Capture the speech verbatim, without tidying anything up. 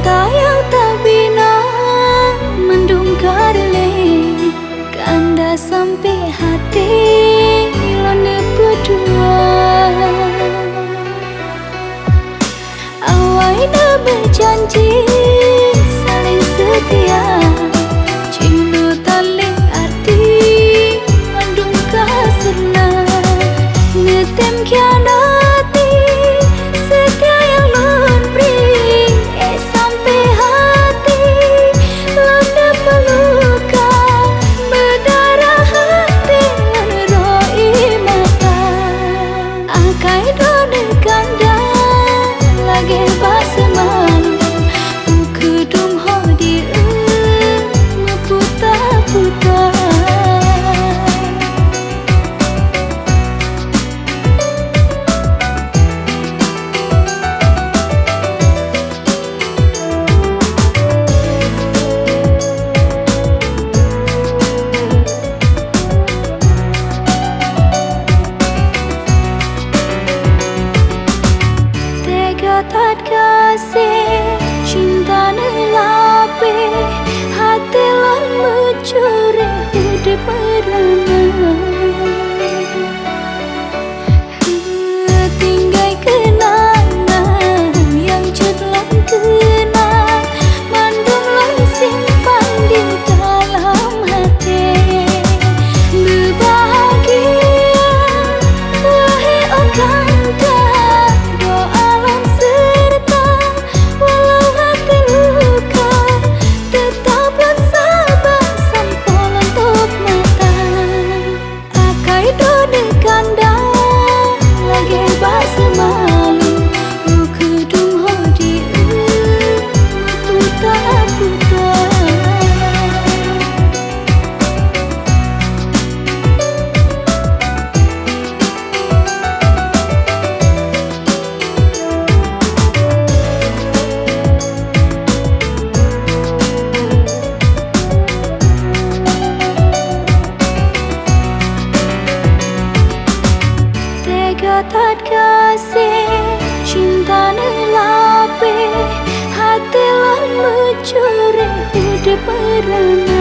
Tayang tabina mandum ka reulée, kanda sampai hati lôn neupeudua. Awai neubeujanji saléng seutia, cit lôn taleuek até mandum ka seureunak. Neutem khianati seutia nyang lôn bri, ék sampai hati lôn neupeuruka, meudarah hati ngon roh ie mata. Akai droeneuh kanda lagée bak seumalam, ukeue dum ho di eu meuputa-puta. Teuga that gaséh cinta neulapeh, até lôn meucuri udeb meurana. Tinggai keunangan nyang jeuet lôn keunang, mandum lôn simpan di dalam até. Beubahagia, wahé oh kanda, doa lôn seureuta, walau até luka, teutap lôn saba sampoe lôn tôp mata. Akai droeneuh kanda lagée bak seumalam, ukeue dum ho di eu meuputa-puta. Teuga that gaséh cinta neulapeh, até lôn meucuri udeb meurana.